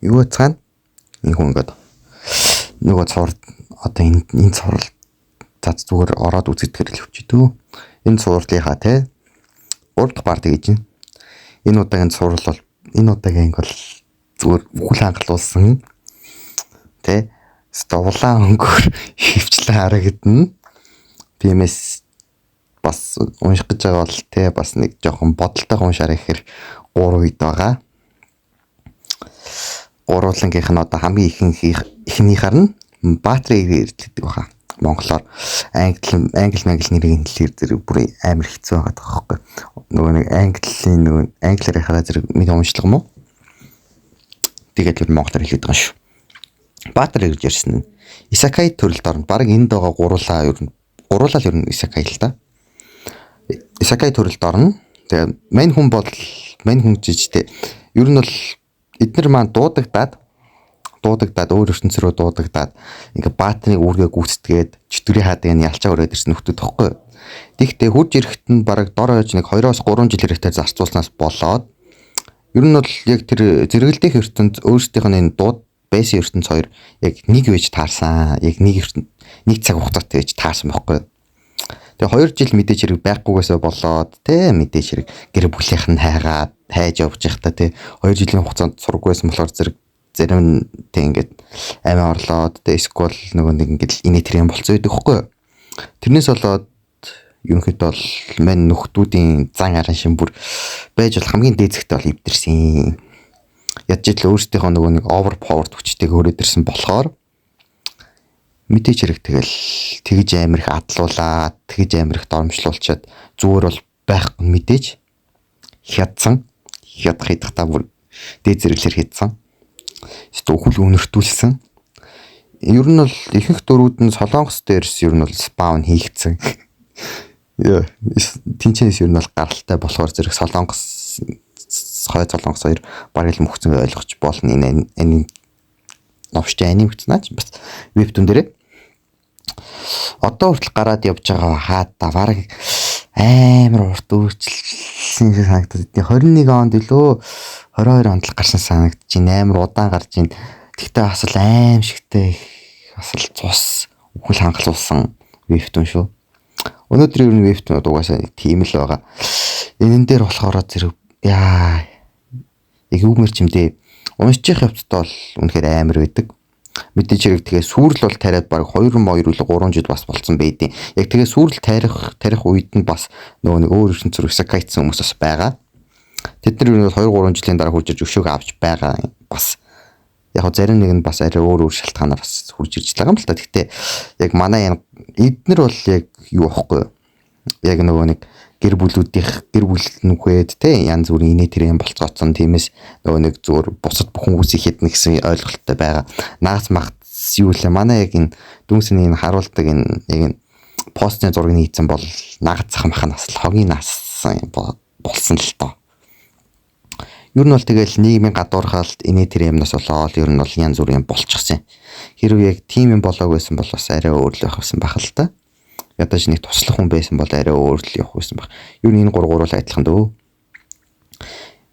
Юу цаана? Энэ хүн ингээд нөгөө цуврал одоо энэ цуврал за зүгээр ороод үзэгдэхэр л явчих дөө. Энэ цувралынхаа те 3 дахь part гэж байна. Энэ удаагийн цуврал бол энэ удаагийн анги бол зүгээр үхэл хангалуулсан те өстой улаан өнгөөр хөвчлэн харагдана. Тиймээс бас унших гэж байгаа бол те бас нэг жоохон бодолтойгоо уншаарай гэхээр 3 үед байгаа. Гурвуулангийнх нь одоо хамгийн ихэнх эхнийхээр нь Баатрыг эрлэдэг баха. Монголоор англи нэрийг хэлэхээр зэрэг бүр амар хэцүү байгаа байхгүй. Нөгөө нэг английн нөгөө англиар яхаараа зэрэг миний уншлага мó. Тэгээд л монголоор хэлээд байгаа шүү. Баатар гэж ярьсан нь Исакай төрөлд орно. Бараг энд байгаа гуруулаа ер нь гуруулаа л ер нь Исакай л та. Исакай төрөлд орно. Тэгээ мань хүн бол мань хүн жижигтэй. Ер нь бол эднэр маань дуудагдаад өөр ертөнц рүү дуудагдаад ингээ баатрын үүргээ гүйцэтгээд чөтгөрийн хаадыг нь ялчаа өрөөд ирсэн нөхдүүд тоххой. Тэгтээ хурж ирэхэд нь бараг дор хаяж нэг 2-оос 3 жил хэрэгтэй зарцуулснаас болоод ер нь бол яг тэр зэрэгэлдэх ертөнц өөрсдийнх нь энэ дууд байсан ертөнц хоёр яг нэг байж таарсан. Яг нэг ертөнц нэг цаг хугацаатай байж таарсан байхгүй. Тэгээ 2 жил мэдээж хэрэг байхгүйгээсээ болоод тэ мэдээж хэрэг гэр бүлийнх нь хайгаад хайж явж байхдаа тэ 2 жилийн хугацаанд сургуу байсан болохоор зэрэг зарим нь тэ ингээд амиа орлоод тэ эсвэл нөгөө нэг ингээд инээ тэр юм болцсон байдаг хгүй. Тэрнээс болоод ерөнхийдөө бол мань нөхдүүдийн зан аран шин бүр байж бол хамгийн дээдсэгтэй бол эвдэрсэн. Ядч ил өөрсдийнхөө нөгөө нэг overpowered хүчтэйг өрөөд ирсэн болохоор мэдээж хэрэг тэгэл тэгж амар их адлуулаад тэгж амар их доромжлуулчаад зүгээр бол байхгүй мэдээж хядсан хядах хядахтаа бүр дээд зэрэглэр хядсан. Эсвэл үхэл үнэртүүлсэн. Ер нь бол ихэнх дөрүүд нь Солонгос дээрс ер нь бол spawn хийгдсэн. Яа, тэнцэнээс ер нь бол гаралтай болохоор зэрэг Солонгос хой Солонгос хоёр бараг л мөхцөн ойлгож болно. Энэ аним новшч аним гэсэн наач бас webtoon дээрээ. Одоо хүртэл гараад явж байгаа хаата бараг амар урт өөрчлөлсөн шиг санагдаад байна. 21 онд илүү 22 онд л гарсан санагдаж байна. Амар удаан гарч байна. Тэгтээ бас л аимшигтэй бас л цус үхэл хангалуулсан webtoon шүү. Өнөөдөр ер нь webtoon угаасаа нэг тийм л байгаа. Энэ дээр болохоор зэрэг яа яг юу мэр чимдээ уншчих явцдаа бол үнэхээр амар байдаг. Мэдээж хэрэг тэгээ сүрэл бол тариад баг 2 2 үл 3 жил бас болцсон байдیں۔ Яг тэгээ сүрэл тарих үед нь бас нөгөө нэг өөр ертөнц рүү исакайцсан хүмүүс бас байгаа. Тэд нар юу 2 3 жилийн дараа хурж ирж өшөөг авч байгаа бас яг зарим нэг нь бас арай өөр өөр шалтгаанаар бас хурж ирж байгаа юм л та. Гэхдээ яг манай энэ эднэр бол яг юу аахгүй юу? Яг нөгөө нэг гэр бүлүүдийнх гэр бүл нүхэд те янз бүрийн инээ тэр юм болцооцсон. Тиймээс нөгөө нэг зүгээр бусад бүх хүмүүсийг хэднэ гэсэн ойлголттой байгаа. Наац магц юу лээ манай яг энэ дүнсний энэ харуулдаг энэ яг энэ постны зургийг хийцэн бол нагацх мах нь бас хогийн нассан болсон л доо. Ер нь бол тэгэл нийгмийн гадуурхалт инээ тэр юмнаас болоод ер нь бол янз бүрийн болчихсон. Хэрвээ яг тийм юм болоог байсан бол бас арай өөр л байх байсан байх л та. Ядаж нэг туслах хүн байсан бол арай өөр л явах байсан байх. Ер нь энэ гур гуруул адилхан дөө.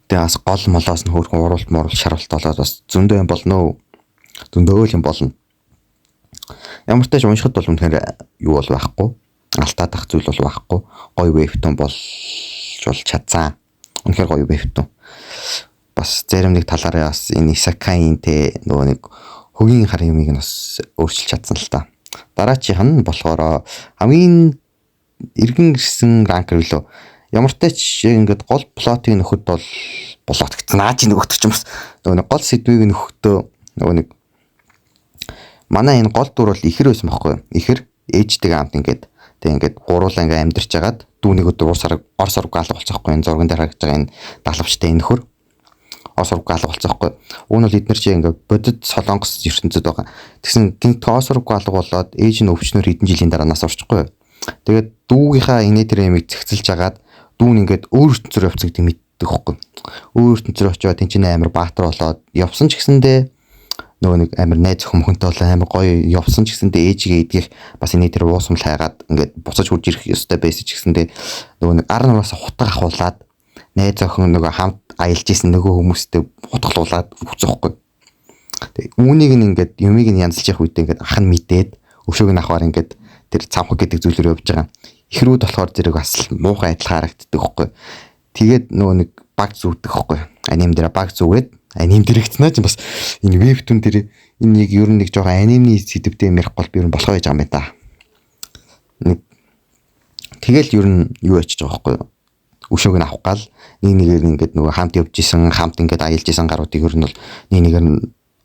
Тэгээ бас гол молоос нь хөөрхөн уруулт муурал шарвалт болоод бас зөндөө юм болно. Зөндөө л юм болно. Ямар ч тач уншихад бол үнэхээр юу бол байхгүй. Алтаад ах зүйл бол байхгүй. Гоё webtoon болж бол чадсан. Үнэхээр гоё webtoon. Бас зарим нэг талаараа бас энэ Исакаин те нөгөө нэг хөгийн хар юмыг нь бас өөрчилж чадсан л та. Дараачих нь болохоор хамгийн эргэн ирсэн ranker билүү. Ямар ч тач яг ингээд гол plot ыг нөхөд бол болоод гэсэн. Наа чи нөгөөт ч юм бас нөгөө нэг гол сэдвийг нөхөдөө нөгөө нэг манай энэ гол дүр бол ихэр байсан байхгүй юу? Ихэр ээжтэйгээ хамт ингээд тэг ингээд гуруулаа ингээд амьдарч хагаад дүүнийг өдөр ор сарг алга болцоохгүй энэ зурган дээр харагдаж байгаа энэ далавчтай энэ нөхөр ор сургуу алга болцоохгүй. Уг нь бол эднэр чи ингээд бодит Солонгос ертөнцид байгаа. Тэгсэн гинт ор сургуу алга болоод ээж нь өвчнөр хэдэн жилийн дараа нас орчихгүй. Тэгээд дүүгийнхаа инээ тэр ямыг зэгцэлж агаад дүүн ингээд өөр ертөнцөөр явцсан гэдэг мэддэг хөхгүй. Өөр ертөнцөөр очиод тэн чинь амар баатар болоод явсан ч гэсэндээ нөгөө нэг амар найз хөнгөнтэй болоо амар гоё явсан ч гэсэндээ ээжигээ эдгэх бас инээ тэр уусамл хайгаад ингээд буцаж хурж ирэх ёстой байсан ч гэсэндээ нөгөө нэг ар нараас хутга ахуулаад найз охин нөгөө хамт аялж исэн нөгөө хүмүүстэй хутгалуулаад өгцөхгүй. Үүнийг нь ингээд юмыг нь янзлж явах үедээ ингээд ах нь мэдээд өшөөг нь авахар ингээд тэр цамхаг гэдэг зүйлээр явж байгаа. Ихрүүд болохоор зэрэг бас муухай адилхан харагддаг байхгүй. Тэгээд нөгөө нэг баг зүүдэг байхгүй. Аним дээр баг зүгээд аним дэрэгцнаа чинь бас энэ webtoon дээр энэ нэг ер нь нэг жоохон анимны сэдвтэй юм ярих бол би ер нь болох байж байгаа юм байна та. Нэг тэгэл ер нь юу ячиж байгаа байхгүй юу? Өшөөг нь авах гал нэг нэгээр ингээд нөгөө хамт явж исэн, хамт ингээд аялж исэн гаруудыг ер нь бол нэг нэгээр нь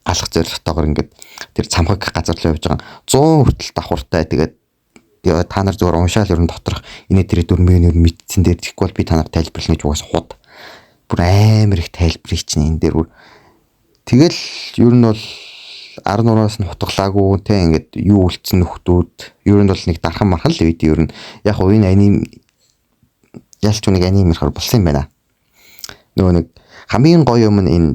алах зорилготойгоор ингээд тэр цамхаг газар руу явж байгаа. 100 хүртэл давхартай. Тэгээд та нар зүгээр уншаал ер нь доторх энэ тэр дүрмийн ер нь мэдсэн дээр тэгэхгүй бол би та нар тайлбарлана гэж угаас худ. Бүр амар их тайлбарыг чинь энэ дээр бүр тэгэл ер нь бол 10 нураас нь хутгалаагүй те, ингээд юу үлдсэн нөхдүүд ер нь бол нэг дархан мархан л үед ер нь яг уу энэ аним ялч нэг аним ярихаар болсон юм байна. Нөгөө нэг хамгийн гоё юм нь энэ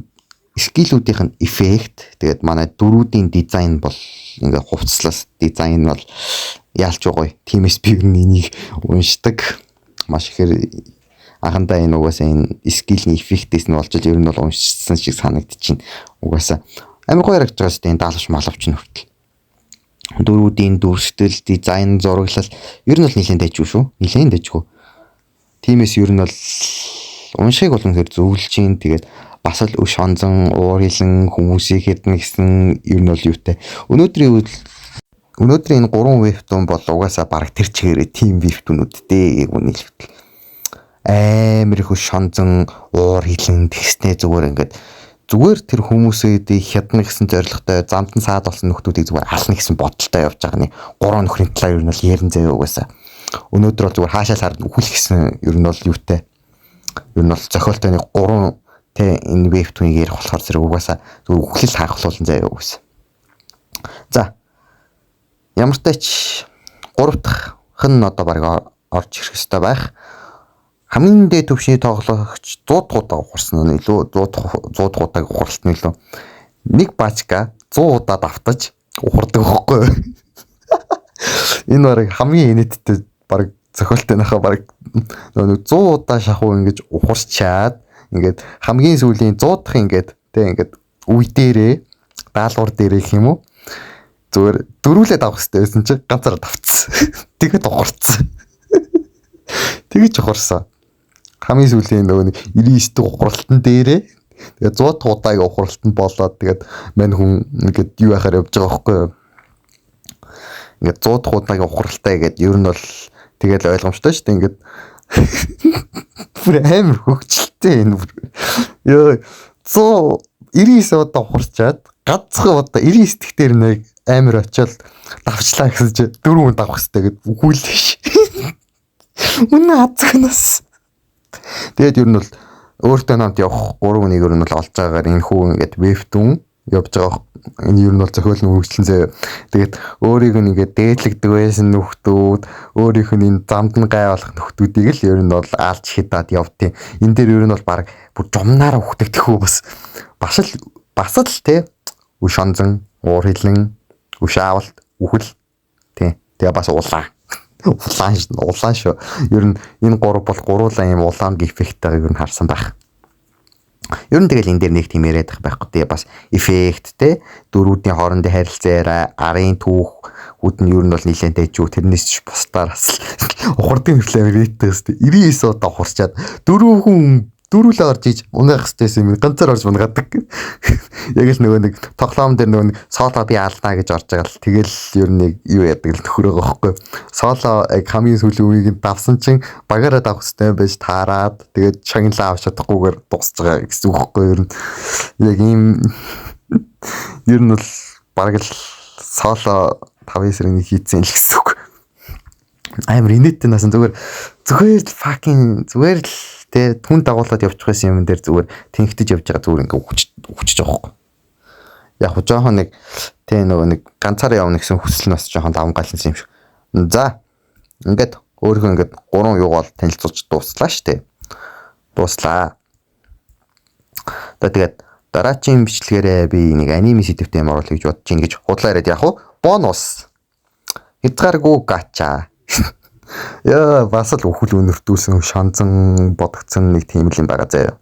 skill үүдийнх нь эффект, тэгээд манай дүрүүдийн дизайн бол ингээ хувцлаас дизайн бол яалч гоё. Тиймээс би ер нь энийг уншдаг. Маш ихээр анхандаа энэ угаасаа энэ skill ний эффектээс нь болж л ер нь бол уншсан шиг санагдчихэв. Угаасаа амар гоё харагдаж байгаа шүү дээ, энэ даалгавч малавч нь хүртэл. Дүрүүдийн дүрстэл, дизайн, зураглал ер нь бол нэлээд дайжгүй шүү. Нэлээд дайжгүй. Тиймээс ер нь бол уншихыг бол үнэхээр зөвлөж чинь. Тэгээд бас л өш онзон уур хилэн хүмүүсийг хэднэ гэсэн ер нь бол юутай. Өнөөдрийн энэ гурван webtoon бол угаасаа бараг тэр чигээрээ team webtoon үүд дээ, яг үнэ хэлбэл. Амар их өш онзон уур хилэн тэгснээ зүгээр ингээд зүгээр тэр хүмүүсээ хядна гэсэн зорилготой, замд нь саад болсон нөхдүүдийг зүгээр ална гэсэн бодолтой явж байгаа нэг гурван нөхрийн талаар ер нь бол ярин заяа угаасаа. Өнөөдөр бол зүгээр хаашаа л харна үхэл гэсэн ер нь бол юутай. Ер нь бол зохиолтой нэг гурван тэ энэ webtoon ыг ярих болохоор зэрэг угаасаа зүгээр үхлэл ханхлуулсан заяа угаасаа. За, ямар ч гурав дахь хэн одоо баг орж ирэх ёстой байх. Хамгийн дээд түвшний тоглогч 100 дахь удаа ухарсан нь илүү 100 дахь 100 дахь удааг ухралт нь илүү нэг баачка 100 удаа давтаж ухардаг байхгүй юу? Энэ бараг хамгийн инээдтэй бараг зохиолтой нахаа, бараг нэг 100 удаа шахуу ингэж ухарчаад ингээд хамгийн сүүлийн 100 дахь ингээд тэг ингээд үе дээрээ, даалгавар дээрээ гэх юм уу, зүгээр дөрүүлээд авах хэрэгтэй байсан чинь ганцаараа давцсан. Тэгээд ухарцсан. Тэгэж ухарсан. Хамгийн сүүлийн нөгөө 99 дахь ухралтан дээрээ тэгээд 100 дахь удаагийн ухралт нь болоод тэгээд мань хүн ингээд юу яхаар явж байгаа байхгүй юу? Ингээд 100 дахь удаагийн ухралтай гэдэг ер нь бол тэгэл ойлгомжтой шүү дээ. Ингээд бүр амар хөгжилтэй энэ бүр. Йоо, 199 удаа ухарчаад ганцхан удаа 99 дэх дээр нэг амар очиод давчлаа гэсэн чи дөрөв хүн давах хэрэгтэй гэд үгүйлээ ш. Үнэ азгнаас. Тэгээд ер нь бол өөртөө намт явах гурван хүнийг ер нь бол олж байгаагаар энэ хүү ингээд webtoon явж байгаа. Энэ ер нь бол зохиол нь үргэлжлэн заяа. Тэгээд өөрийг нь ингээд дээдлэгдэг байсан нөхдүүд, өөрийнх нь энэ замд нь гай болох нөхдүүдийг л ер нь бол аалж хидаад явдیں۔ Энэ дээр ер нь бол баг бүр жумнаараа үхдэг хүү бас. Бас л те өш онзон, уур хилэн, өш аавалт, үхэл тий. Тэгээ бас улаан. Улаан, улаан шүү. Ер нь энэ гурав бол гуруулаа юм улаан эффекттэйг ер нь харсан байх. Ер нь тэгэл энэ дээр нэг тийм яриад байхгүй. Тэгээ бас эффект те, дүрүүдийн хоорондын харилцаа, арын түүх хүүд нь ер нь бол нэлээд дайжгүй. Тэрнээс ч бусдаар бас ухардын хөртлөө амар ээдтэй өстэй. 99 удаа ухарчаад дөрөв хүн дөрвөлээ орж иж унгаах хэвчээсэн юм, ганцаар орж унгадаг. Яг л нөгөө нэг тоглоом дээр нөгөө нэг соло би алнаа гэж орж байгаа л тэгэл ер нь юу яадаг л нөхөр байгаа байхгүй. Соло яг хамгийн сүүлийн үеийг нь давсан чинь багаараа давах хэвчээ байж таарад тэгээд шагналаа авч чадахгүйгээр дуусч байгаа гэсэн үг байхгүй ер нь. Яг ийм ер нь бол бараг л соло 5 эсрэг хийцэн л гэсэн үг. Амар инээдтэй насан, зүгээр зүгээр л fucking зүгээр л тэ түн дагуулад явчих байсан юм дээр зүгээр тэнхтэж явж байгаа, зүгээр ингээ үхэж үхчихэж байгаа байхгүй. Яг хөө жоохон нэг тэ нөгөө нэг ганцаараа явна гэсэн хүсэл нь бас жоохон давамгайлсан юм шиг. За, ингээд өөрийнхөө ингээд гурван юугаар танилцуулж дууслаа штэ. Дууслаа. Одоо тэгээд дараачийн бичлэгээрээ би нэг аниме сэдвтэй юм оруулах гэж бодож ийн гэж худлаа яриад яг уу бонус. Хязгааргүй gacha. Яа, бас л үхэл үнэртүүлсэн, шанзан бодогдсон нэг тийм л юм байгаа заяа.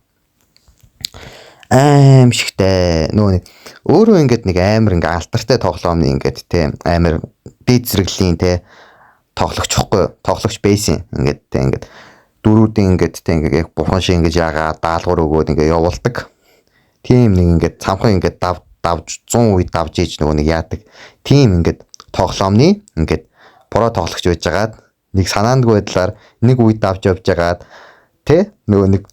Аимшигтай. Нөгөө нэг өөрөө ингээд нэг амар ингээ алдартай тоглоомны ингээд те амар дээд зэрэглэлийн те тоглогч ихгүй юу? Тоглогч байсан. Ингээд те ингээд дөрүүдийн ингээд те ингээд яг бурхан шиг ингээд яагаа даалгавар өгөөд ингээд явуулдаг. Тийм нэг ингээд цамхан ингээд дав давж 100 үе давж ийж нөгөө нэг яадаг. Тийм ингээд тоглоомны ингээд pro тоглогч байж байгаад нэг санаандгүй байдлаар нэг үе давж явж байгаад те нөгөө нэг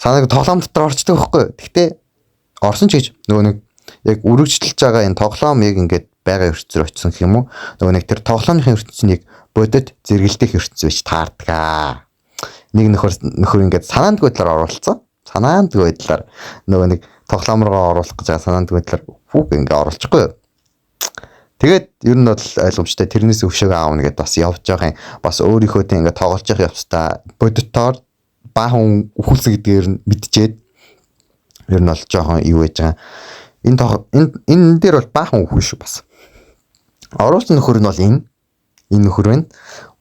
санааг тоглоом дотор орчдөг байхгүй. Гэхдээ орсон ч гэж нөгөө нэг яг үргэлжлэж байгаа энэ тоглоом яг ингээд байгаа ертөнцөөр очисон гэх юм уу? Нөгөө нэг тэр тоглоомын ертөнц нь яг бодит зэрэгэлдэх ертөнц байж таардаг аа. Нэг нөхөр ингээд санаандгүй байдлаар оруулсан. Санаандгүй байдлаар нөгөө нэг тоглоом руугаа оруулах гэж байгаа санаандгүй байдлаар хүүг ингээд оруулчихгүй юу? Тэгээд ер нь бол ойлгомжтой, тэрнээс өвшөөгөө аавна гэдээ бас явж байгаа юм. Бас өөрийнхөө тийм ингээд тоглож явах явцдаа бодитоор баахан үхүүлсэн гэдгээр нь мэдчихэд ер нь бол жоохон юу байж байгаа. Энэ дээр бол баахан үхэн шүү бас. Оруулсан нөхөр нь бол энэ нөхөр байна.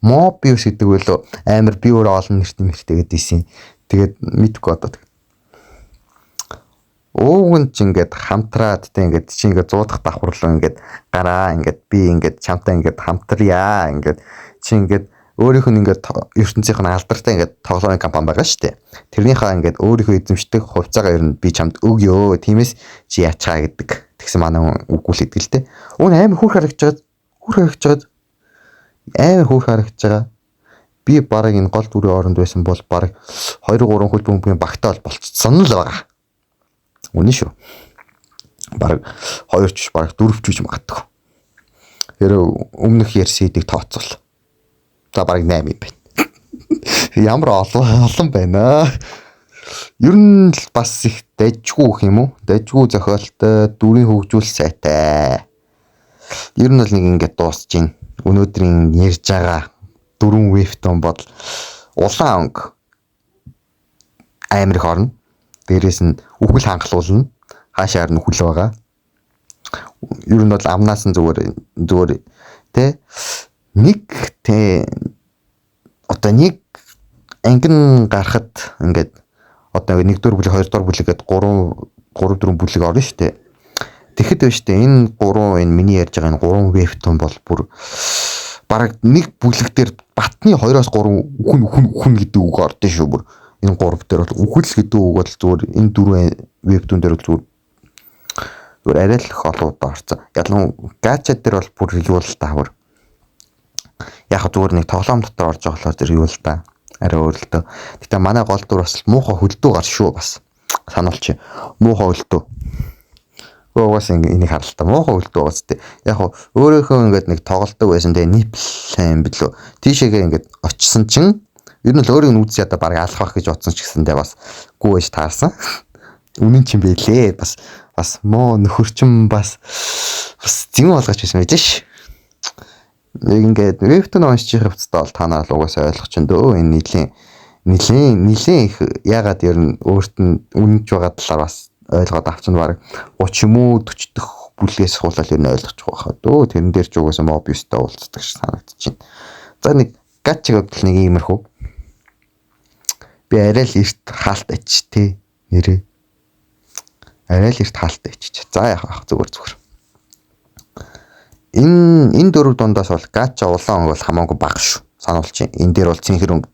Mobius гэдэг үлээ амар би өөрөө олон нэртэй мэртэй гэдээсэн. Тэгээд мэдгүй одоо. Ууг нь ч ингээд хамтраад тэ ингээд чи ингээд 100 дахь давхарлаа ингээд гараа ингээд би ингээд чамтай ингээд хамтрая ингээд чи ингээд өөрийнх нь ингээд ертөнцийнх нь алдартай ингээд тоглоомын компани байгаа шүү дээ. Тэрнийхээ ингээд өөрийнхөө эзэмшдэг хувьцаагаа ер нь би чамд өгөө. Тиймээс чи яачаа гэдэг. Тэгсэн манай хүн үгүй л гэдэг л дээ. Уг нь амар хөөрх харагдаж байгаа. Хөөрх харагдаж байгаа. Амар хөөрх харагдаж байгаа. Би бараг энэ гол дүрийн оронд байсан бол бараг 2 3 хөл бөмбөгийн багтаа бол болцсон л байгаа. Үнэн шүү. Бараг 2 ч бараг 4 ч гэж магадгүй. Тэр өмнөх ярьсидыг тооцвол. За бараг 8 юм байна. Ямар олон байна. Ер нь л бас их дайжгүй гэх юм уу? Дайжгүй зохиолтой, дүрийн хөгжүүл сайтай. Ер нь бол нэг ингээд дуусж байна. Өнөөдрийн ярьж байгаа дөрвөн webtoon бол улаан өнгө амар их орно. Дээрээс нь үхэл хангалуулна. Хаашаар нь үхэл байгаа. Ер нь бол амнаас нь зүгээр тэ нэг тэ одоо нэг ангин гарахад ингээд одоо 1-р бүлэг, 2-р бүлэг гээд 3 4 бүлэг орно шүү дээ. Тэгэхэд байна шүү дээ. Энэ 3 энэ миний ярьж байгаа энэ 3 webtoon бол бүр бараг нэг бүлэг дээр батны 2-оос 3 үхэн үхэн үхэн гэдэг үг ордон шүү бүр. Энэ 3 дээр бол үхэл гэдэг үг бол зүгээр энэ дөрвөн webtoon дээр бол зүгээр арай л их олон удаа орсон. Ялангуяа gacha дээр бол бүр юу л та бүр. Яг зүгээр нэг тоглоом дотор орж байгаа болохоор тэр юу л та арай өөр л дөө. Гэтэ манай гол дүр бас муухай хөлдөө гар шүү бас. Сануулчих. Муухай хөлдөө. Угаас ингэ энийг харалтаа муухай хөлдөө байгаа зү. Яг өөрөөхөө ингээд нэг тоглолдог байсан тэгээ Niflheim юм билүү. Тийшээгээ ингээд очисон чинь ер нь л өөрийг нь үз ядаа бараг алах байх гэж бодсон ч гэсэндээ бас гүү байж таарсан. Үнэн ч юм бэлээ. Бас муу нөхөрчин бас зин болгож байсан байж ш. Яг ингээд webtoon уншиж явах явцдаа бол та нар л угаасаа ойлгох чинь дөө энэ нэлийн их ягаад ер нь өөрт нь үнэнч байгаа талаар бас ойлгоод авчин баг 30 юм уу 40 дэх бүлгээс хуулаад ер нь ойлгочих байхаа дөө. Тэрэн дээр ч угаасаа Mobius-тай уулздаг шиг санагдчихэв. За нэг gacha гэвэл нэг иймэрхүү. Би арай л эрт хаалт ачиж те нэрээ. Арай л эрт хаалт ачиж. За яах вэ зүгээр. Энэ дөрөв дундаас бол gacha улаан өнгө бол хамаагүй бага шүү. Сануулчих. Энэ дээр бол цэнхэр өнгө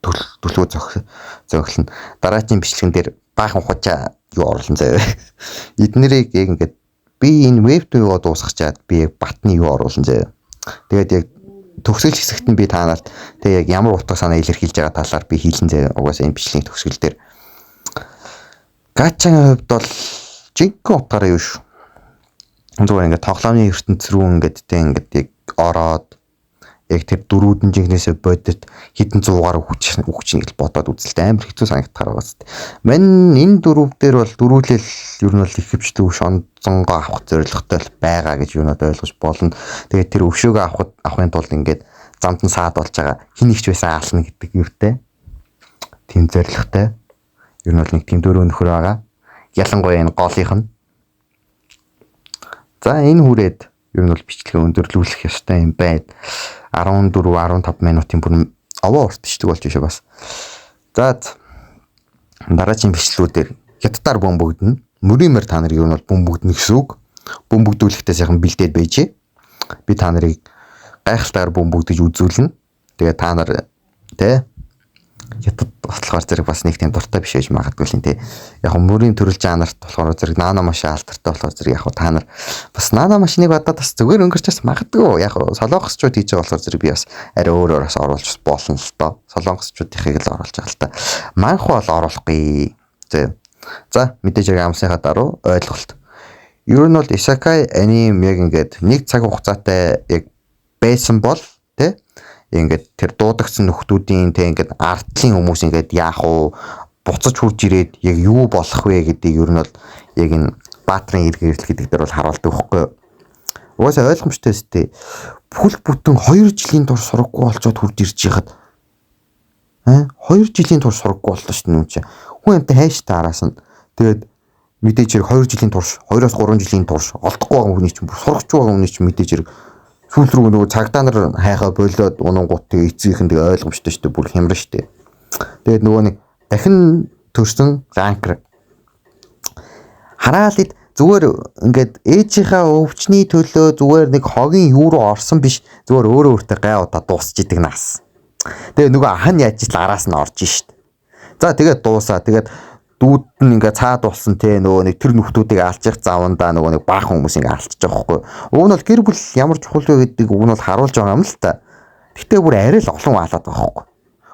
төлөвлөгөө зохилно. Дараагийн бичлэгэн дээр баахан хужаа юу оруулан заяа. Эднэрийг яг ингээд би энэ webtoon юугаа дуусгачаад би яг батны юу оруулан заяа. Тэгээд яг төгсгөл хэсэгт нь би та нарт тэг яг ямар утга санаа илэрхийлж байгаа талаар би хийлэн заяа. Угаасаа энэ бичлэгийн төгсгөл дээр. Gacha-гийн хувьд бол жинхэнэ утгаараа юу шүү. Зүгээр ингээд тоглоомын ертөнц рүү ингээд тэ ингээд яг ороод яг тэр дөрүүдэн жинхнээсээ бодит хэдэн зуугаар өгч гэж бодоод үзэлтэй амар хэцүү санагдахаар байгаа зү. Мань энэ дөрөв дээр бол дөрүүлэл ер нь бол их хөвчлэг өш онцонгоо авах зорилготой л байгаа гэж юу надад ойлгож болно. Тэгээд тэр өвшөөгөө авахын тулд ингээд замд нь саад болж байгаа хин нэгч байсан аална гэдэг юутай. Тийм зорилготой. Ер нь бол нэг тийм дөрөв нөхөр байгаа. Ялангуяа энэ голынх нь. За энэ хүрээд ер нь бол бичлэгээ өндөрлүүлэх ёстой юм байна. 14 15 минутын бүр овоо урт бичлэг болж шээ бас. За дараагийн бичлэгүүдээр Хятадаар бөмбөгдөнө. Мөрийн мөр та нарыг ер нь бол бөмбөгдөнө гэсэн үг. Бөмбөгдүүлэхдээ сайхан бэлдээд байжээ. Би та нарыг гайхалтайгаар бөмбөгдөж үзүүлнэ. Тэгээ та нар тэ хятад болохоор зэрэг бас нэг тийм дуртай биш байж магадгүй л тий. Яг мөрийн төрөл жанрт болохоор зэрэг нано машин алдартай болохоор зэрэг яг та нар бас нано машиныг бодоод бас зүгээр өнгөрч бас магадгүй. Яг солонгосчууд хийж байгаа болохоор зэрэг би бас арай өөрөөр бас оруулж болно л доо. Солонгосчуудынхыг л оруулж байгаа л та. Манху бол оруулахгүй. Зэ. За, мэдээж яг амсныхаа даруй ойлголт. Ер нь бол Исекай аним яг ингээд нэг цаг хугацаатай яг байсан бол тэ ингээд тэр дуудагдсан нөхдүүдийн тэ ингээд ардлын хүмүүс ингээд яах вэ, буцаж хурж ирээд яг юу болох вэ гэдгийг ер нь бол яг энэ Баатрын эрг эрэл гэдэг дээр бол харуулдаг байхгүй юу. Угаасаа ойлгомжтой өстэй. Бүхэл бүтэн 2 жилийн турш сураггүй болчоод хурж ирж яхад аа 2 жилийн турш сураггүй боллоо шүү дээ нүн чи. Хүн амтай хайштай араас нь. Тэгээд мэдээж хэрэг 2 жилийн турш, 2-оос 3 жилийн турш олдохгүй байгаа хүний чинь, сурагч байгаа хүний чинь мэдээж хэрэг сүүл рүү нөгөө цагдаа нар хайхаа болоод унангууд тэгээ эцгийнх нь тэгээ ойлгомжтой шүү дээ, бүр хямран шүү дээ. Тэгээд нөгөө нэг дахин төрсөн ранкер хараал ид зүгээр ингээд ээжийнхаа өвчний төлөө зүгээр нэг хогийн юу руу орсон биш, зүгээр өөрөө өөртөө гай удаа дуусч идэг нас. Тэгээ нөгөө ах нь яаж ч араас нь орж шít. За тэгээд дуусаа. Тэгээд дүүд нь ингээ цаад болсон те нөгөө нэг тэр нөхдүүдийг алчих завандаа нөгөө нэг баахан хүмүүс ингээ алчиж байгаа байхгүй. Уг нь бол гэр бүл ямар чухал вэ гэдэг уг нь бол харуулж байгаа юм л та. Гэтэ бүр арай л олон алаад байгаа байхгүй.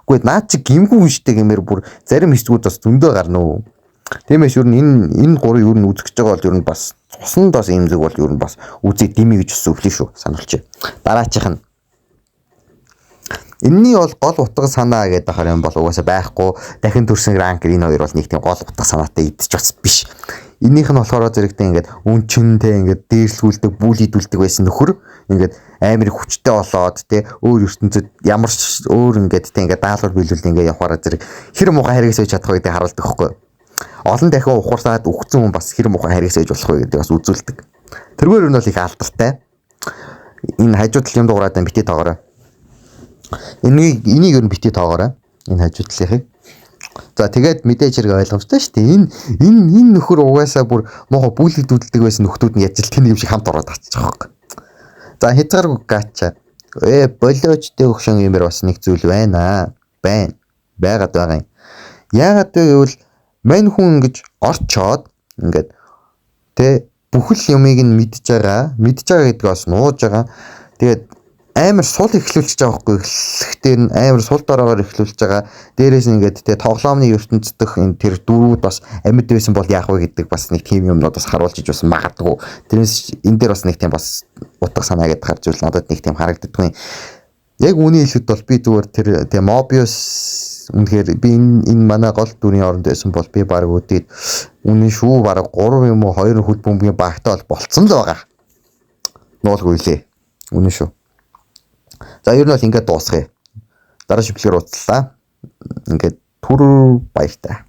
Үгүй наад чи гимгүү хүн штэ гэмээр бүр зарим хэсгүүд бас зөндөө гарна уу. Тиймээс ер нь энэ гурыг ер нь үзэж байгаа бол ер нь бас цуснд бас имзэг бол ер нь бас үзээ дими гэж бас өвлөө шүү. Сануулчих. Дараачих нь энэний бол гол утга санаа гэдэг ахаар юм бол угаасаа байхгүй. Дахин төрсөн ранкер энэ хоёр бол нэг тийм гол утга санаатай идэж бас биш. Энийх нь болохоор зэрэгтэй ингээд үнчинтэй ингээд дээрлгүүлдэг, бүлийдүүлдэг байсан нөхөр ингээд амар их хүчтэй болоод те өөр ертөнцид ямар ч өөр ингээд те ингээд даалгавар биелүүлдэг ингээд явахаараа зэрэг хэр муухай харийг сойж чадах вэ гэдгийг харуулдаг байхгүй. Олон дахин ухарсаад үхсэн хүн бас хэр муухай харийг сойж болох вэ гэдгийг бас үзүүлдэг. Тэргээр нь бол их алдартай. Энэ хажуу талын юм дуурайд бити тоогоорой. Энийг ер нь бити тоогоорой. Энэ хажуу талынхыг. За тэгээд мэдээж хэрэг ойлгомжтой шүү дээ. Энэ нөхөр угаасаа бүр муухай бүлэгдүүлдэг байсан нөхдүүд нь яаж л тэнийг юм шиг хамт ороод татчих واخ. За хязгааргүй гача. Болиоч дэ өгшөн юмэр бас нэг зүйл байна. Байна. Байгаад байгаа юм. Яагаад вэ гэвэл мань хүн ингэж орчоод ингээд тэ бүхэл юмыг нь мэдж байгаа. Мэдж байгаа гэдгийг бас нууж байгаа. Тэгээд амар сул эхлүүлчихэж байгаа байхгүй, эхлэхдээ нь амар сул доройгоор эхлүүлж байгаа. Дээрээс нь ингээд тэ тоглоомны ертөнцийн дэх энэ тэр дөрүүд бас амьд байсан бол яах вэ гэдэг бас нэг тийм юмнууд бас харуулж иж бас магадгүй. Тэрнээс энэ дээр бас нэг тийм бас утга санаа гэдэг хар зүйл надад нэг тийм харагддаггүй. Яг үүний хэлэхэд бол би зүгээр тэр тэ Mobius үнэхээр би энэ манай гол дүрийн оронд байсан бол би баг үдээд үнэн шүү баг 3 юм уу 2 хөл бөмбөгийн багтаа бол болцсон л байгаа. Нуулгүй лээ. Үнэн шүү. За ер нь бол ингээд дуусгая. Дараа шивлэгээр уулзлаа. Ингээд түр баяртай.